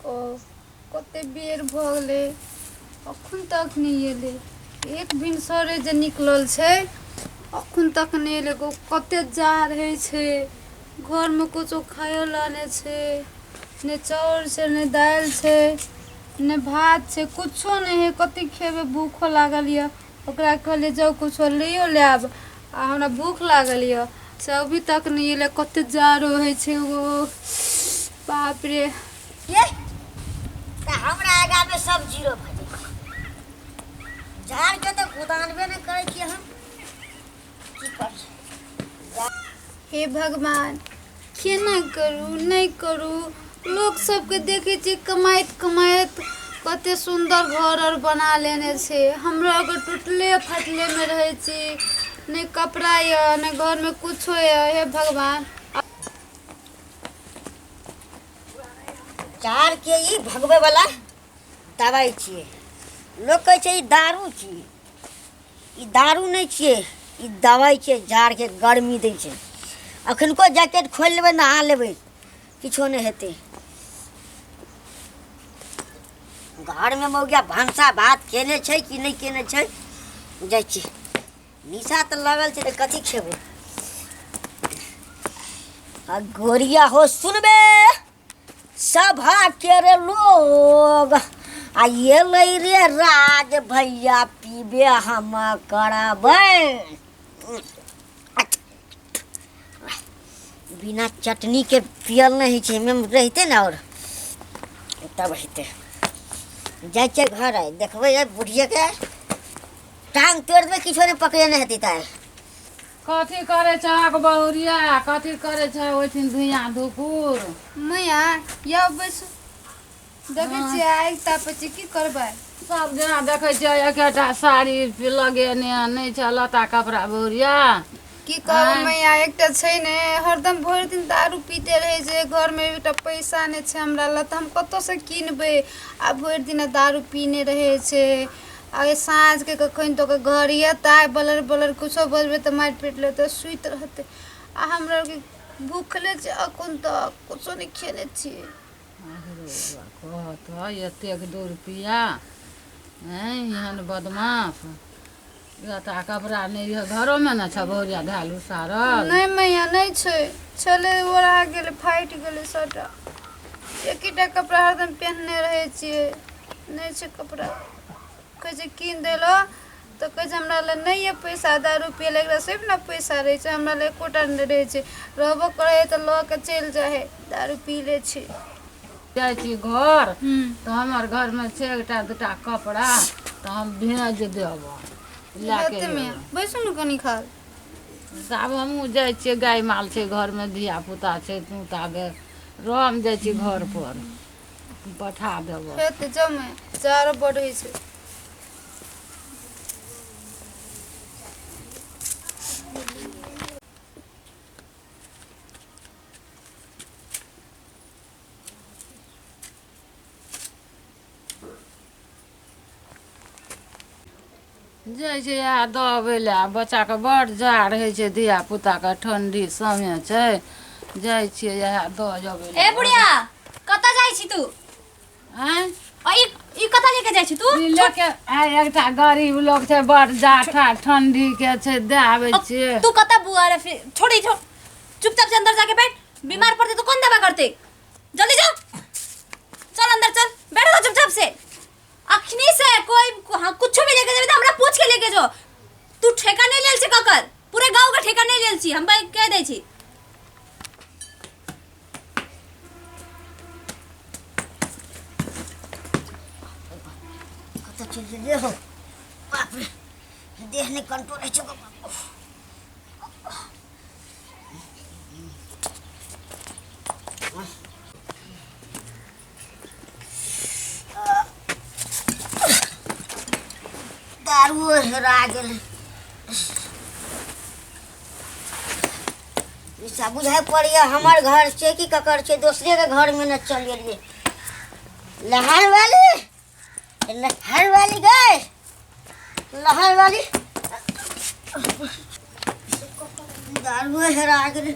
ओ कते बेर भऽ गेलै अखन तक नहि एलै एक भिनसरे जे निकलल छै अखन तक नहि एलै कते जाड़ होइ छै घरमे किछो खाइयो लए नहि छै नहि चाउर छै नहि दालि छै नहि भात छै किछो नहि हइ कथी खेबै भूखो लागल यऽ ओकरा कहलियै जाउ किछो लैयो ले आब आ हमरा भूख लागल यऽ से अभी तक नहि एलै कते जाड़ो होइ छै ओ बाप रे ये तऽ हमरा आगामे सब जीरो भऽ जाइ छै झाड़के तऽ गोदानबे नहि करै छियै हम की कर हे भगवान केना करू नहि करू लोक सबके देखै छियै कमाइत कमाइत कते सुन्दर घर आर बना लेने छै हमरो अगर टुटले फटलेमे रहै छी नहि कपड़ा यऽ नहि घरमे कुछो यऽ हे भगवान झाड़के ई भगबैवला दबाइ छियै लोक कहै छै ई दारू छियै ई दारू नहि छियै ई दबाइ छियै जाड़के गर्मी दै छै अखनको जैकेट खोलि लेबै नहा लेबै किछो नहि हेतै घरमे मौगिया भनसा भात केने छै कि नहि केने छै जाइ छी निशा तऽ लगल छै तऽ कथी खेबै आ गोरिया हो सुनबे सभा के रे लोग आ ये लै रे राज भैया पीबे हम करबै बिना चटनी के पियल नहि होइ छै एहिमे रहितै ने आओर तब हेतै जाइ छियै घर आइ देखबै आइ बुढ़ियाके टांग तोड़ि देबै किछो नहि पकड़े नहि हेतै तऽ कथी करै छहक बहुरिया कथी करै छह ओहिठिन धुइयाँ धुकुर मैया यौ बैसू देखै छियै आगि तापै छियै की करबै सब दिना देखै छियै एकेटा साड़ी लगेने नहि छै लत्ता कपड़ा बहुरिया की कहब आँय। मैया एकटा छै ने हरदम भरि दिन दारू पीते रहै छै घरमे एकटा पैसा नहि छै हमरा लग तऽ हम कतऽसँ किनबै आ भरि दिना दारू पीने रहै छै आ साँझके कखन तऽ ओकर घर एतै बलर बलर किछो बजबै तऽ मारि पीट लेतै सुति रहतै आ हमरा आरके भूखले छै अखन तक किछो नहि खेने छियै कहत एतेक दू रुपैआ आँय एहन बदमाश लत्ता कपड़ा नहि यऽ घरोमे ने छौ बहुरिया धएल उसारल नहि मैया नहि छै छलै ओरा गेलै फाटि गेलै सभटा एकेटा कपड़ा हरदम पहिनने रहै छियै नहि छै कपड़ा कहै छै कीन देलऽ तऽ कहै छै हमरा लग नहि यऽ पैसा दारू पियै लए एकरा सिर्फ ने पैसा रहै छै हमरा लग एकोटा नहि रहै छै रहबो करै हइ तऽ लऽ कऽ चलि जाइ हइ दारू पी लै छै जाइ छी घर तऽ हमर घरमे छै एकटा दूटा कपड़ा तऽ हम भेज देबऽ लए के हेतै मैया बैसू ने कनी खाल तऽ आब हमहूँ जाइ छियै गाय माल छै घरमे धिया पुता छै तू ताबे रह हम जाइ छी घरपर पठा देबऽ हेतै जाउ मैया जाड़ो बड होइ छै जाइ छै इएह दऽ अबै लए बच्चाके बड़ जाड़ होइ छै धिया पुताके ठण्डी समय छै जाइ छियै इएह दऽ अबै ए लए बुढ़िया कतऽ जाइ छी तू आँय आ ई ई कतऽ लेके जाइ छी तू ई लेके आइ एकटा गरीब लोक छै बड़ जाठा ठण्डी के छै दए आबै छियै तू कतऽ बुआ रे फिर छोड़ ई छोड़ चुपचाप से अंदर जाके बैठ बीमार पड़ते तो कौन दवा करते जल्दी जाओ चल अंदर चल बैठो तो चुपचाप से अखनी से कोई हाँ, कुछ भी लेके जाबे तो हमरा पूछ के लेके जो तू ठेका नहीं लेल छी ककर पूरे गांव का ठेका नहीं लेल छी हम भाई कह दै छी कतऽ चलि गेलियै हो बाप रे देह नहि कंट्रोल होइ छै गो बाप। दारुओ हेरा गेलै ईसब बुझाइ पड़ैए हमर घर छै कि ककर छै दोसरेके घरमे ने चलि गेलियै लहर वाली लहर वाली गए लहर वाली दारुए हेरा गेलै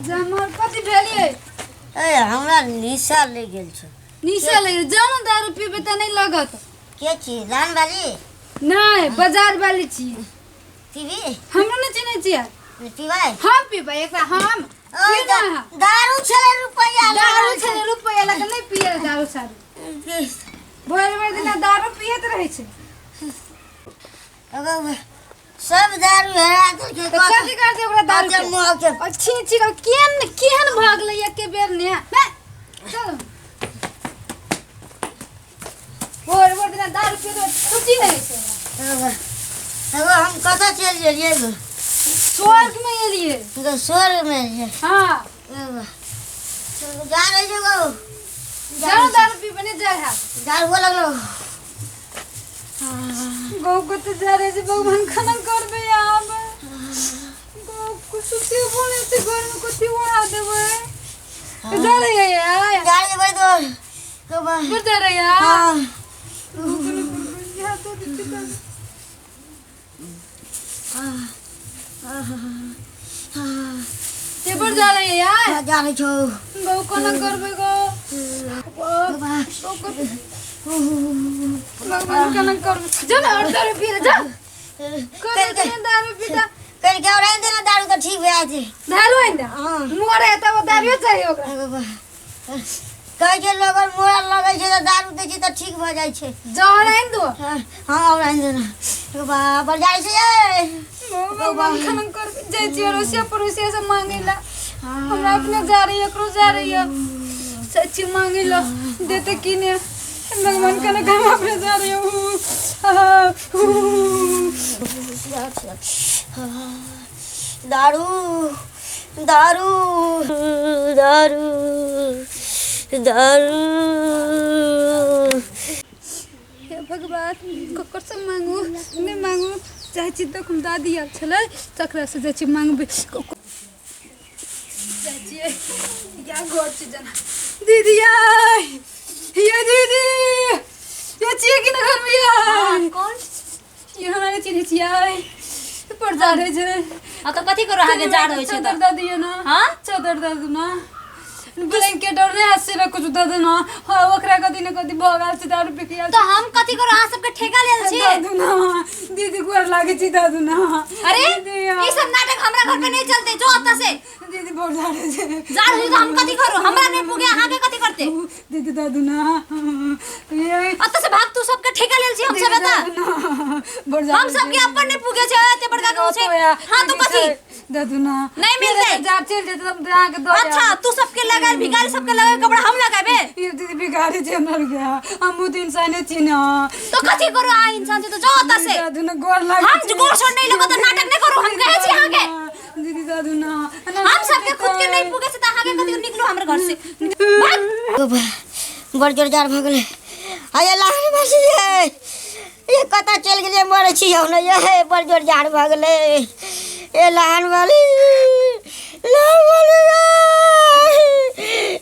जमर कथी भेलियै ए हमरा निशा लागि गेल छै निशा लगे जानो दारू पीबे तऽ नहि लगत। के छी लान वाली? नहि बाजार वाली छी। पीबी? हमरो नहि चिन्है छियै। पीबै? हम पीबै एकरा हम ओ पीना है। दारू छलै रुपैआ। दारू छलै रुपैआ लऽ कऽ नहि पियै दारू सारू। भरि भरि दिना दारू पियैत रहै छै। सब दारू हेरा देलकै। तऽ कथी करतै ओकरा दारू कते के? मोह के और छी छी कऽ केहन केहन भऽ गेलै एके बेर ने बे, चल भोर भोर दिना दारू पीबै छुट्टी नहि होइ छै ओकरा। एगो हम कतऽ चलि गेलियै गो? स्वर्ग में एलियै। गो स्वर्ग में एलियै। हाँ। एगो जा रहल छै गो। जानो दारू पीबै नहि जाइ है। दारू हुअ लगलो। गौ कते जा रहे छै भगवान खाना करबै आब। गौ कुछ सुतेबो नहि छै घर में कथी ओढ़ा देबै। जा रहे है यार। जा रहे भाई तो तो बड़ जा रहे यार। हाँ। ते बड़ जा रहे यार। जा रहे छौ। गौ कोना करबै गौ? गौ कते भगवान कोना करबै? जा ना और दारू पी ले जा। करे दिन दारू पीता। कल के और देना दारू तो ठीक भए जाए। दारू आइन दे। हाँ। मोरे त वो दारू चाहिए ओकरा। कहै छै लोगन मोरा लगै छै तऽ दारू दै छै तऽ ठीक भऽ जाइ छै। जहर आइन दो। हाँ हाँ, और आनि देना। बा जाइ छै ये। भगवान खाना कर जाइ छी अड़ोसिया पड़ोसिया से मांगे ला। हमरा अपने जा रही है एकरो जा रही है सच्ची मांगे ला देते की ने भगवान खाना हम अपने जा रही है। दारू दारू दारू दारू। हे भगवान ककर से मांगू नहि मांगू चाहे छी तक हम दादी आयल छलै तकरा से जाइ छी मांगबै। जाइ छियै या घर छै जना दीदी आय ये दीदी ये छियै कि ना घर में यार? कौन? ये हमरा नहि चिन्है छियै पर जा रहे छै। आ तऽ कथी करू अहाँके जाड़ होइ छै चादर तऽ? दऽ दियौ ना। हाँ? चादर दऽ दू ना ब्लैंकेट और नहि से कुछ दऽ दू ना। हाँ ओकरा कथी ने कथी भऽ गेल छै दारू पी के आयल तऽ हम कथी करू अहाँ सबके ठेका लेल छी? दऽ दू ना दीदी गोर लागै छी दऽ दू ना। अरे दीदी, ई सब नाटक हमरा घर पे नहीं चलते जो अतः से। दीदी बहुत जा रहे छै। जाड़ होइ तऽ हम कथी करू हमरा नहीं पुगे अहाँके कथी करते? दीदी दऽ दू ना। ये अतः से भाग तू सबके ठेका लेल छी हम सब एतऽ। बड़ जा हम सबके अपन नहीं पुगे छै एते बड़का के छै। हाँ तो कथी? दऽ दू ना। नहीं मिलतै। जा चलि जेतै तब अहाँके दऽ अच्छा तू सबके लगायल भिखारी सबके लगायल कपड़ा हम लगाबे? ये दीदी भिखारी छै हमरा आरके हमहूँ तऽ इंसाने छी ना। तो कथी करू अहाँ इंसान छी तो जो अतः से। दऽ दू ना गोर लागै हम छी। गोर छोड़ नहीं लगो तो नाटक नहीं करू हम कहै छी अहाँके। दीदी दऽ दू ना। हम सबके खुद के नहीं पुगे छै तऽ अहाँके कथी निकलू हमर घर से। भाग। बड़ जोर जार भऽ गेलै। अरे लाल बसी ये ये कतऽ चलि गेलियै मरै छी हम ने ये बड़ जोर जार भऽ गेलै। ए लाल वाली लाल वाली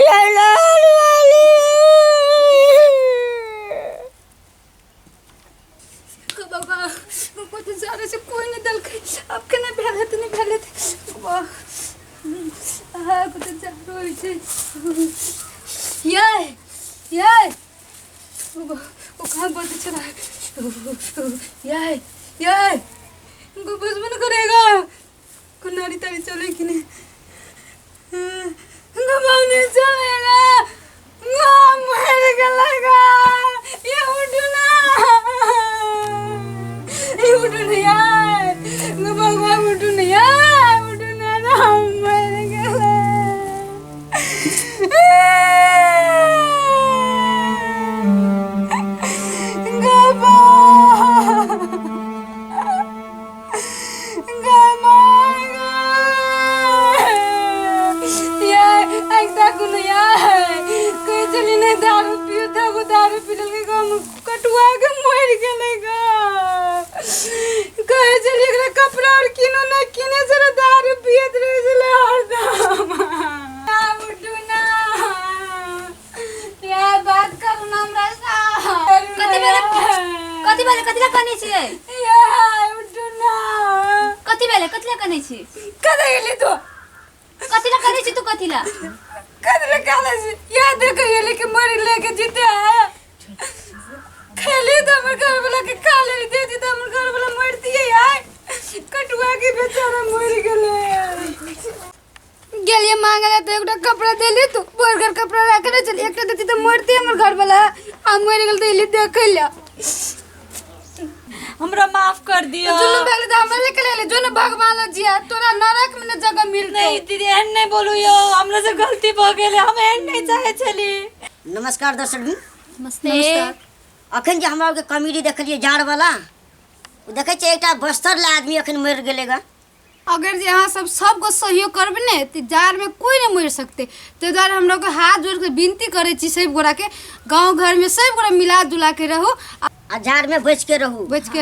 ये लाल वाली। बाबा कथी जा रहे छै कोई नहि देलकै आब केना भेल हेतै नहि भेल हेतै। बाबा आ कतऽ जा रहल छै। ये ये ओ कहाँ बजै छलै? ये ये गो बजबो नहि करेगा कुनारी तारी चले कि नहीं? गो नहीं चलेगा गो मर गेलगा। ये उठू ना ये उठू ना यार गो भगवान उठू ना यार उठू ना ना मर गेलै। गो दारू पियो तब दारू पी लेलकै गो कटुआ के मरि गेलै गो। कहै छलियै एकरा कपड़ा आर किनो नहि किने छलै दारू पियैत रहै छलै हरदम। उठू ना यार बात करू ना हमरा साथ। कथी भेलै? कथी भेलै? कथी लए कनै छियै? यार उठू ना। कथी भेलै? कथी लए कनै छी? कतऽ गेली तू? कथी लए कनै छी तू? कथी लए? कदले काले से याद देखिए लेके मरी लेके जीते आया खेली तो हमर घर वाला के खा ले दे दी तो हमर घर वाला मर दिए यार कटुआ के बेचारा मर गेले। गेलिए मांगे तो एकटा कपड़ा देली तू बरगर कपड़ा रखले चल एकटा देती तो मरती हमर घर वाला आ मर गेल तो एली देखै ला। हमरा माफ कर दियो। जुलुम भेल तऽ हमरा लेके ले ले जो ने भगवान लग जिया तोरा नरक में ने जगह मिलतौ। नहीं दीदी एहन नहीं बोलू यो, हमरा से गलती भ गेल, हम एहन नहीं चाहे छली। नमस्कार दर्शक जी। नमस्ते। अखन जे हमरा आरके कॉमेडी देखलियै जाड़ वाला, ओ देखै छियै एकटा बस्तर ला आदमी अखन मरि गेलै गा। अगर जे अहाँ सब सबको सहयोग करबै ने तऽ जाड़ में कोई नहीं मरि सकते। ताहि दुआरे हम लोग हाथ जोड़ के विनती करै छी सब गोरा के, गाँव घर में सब गोरा मिला जुला के रहू आ जाड़ में बच के रहू, बच के।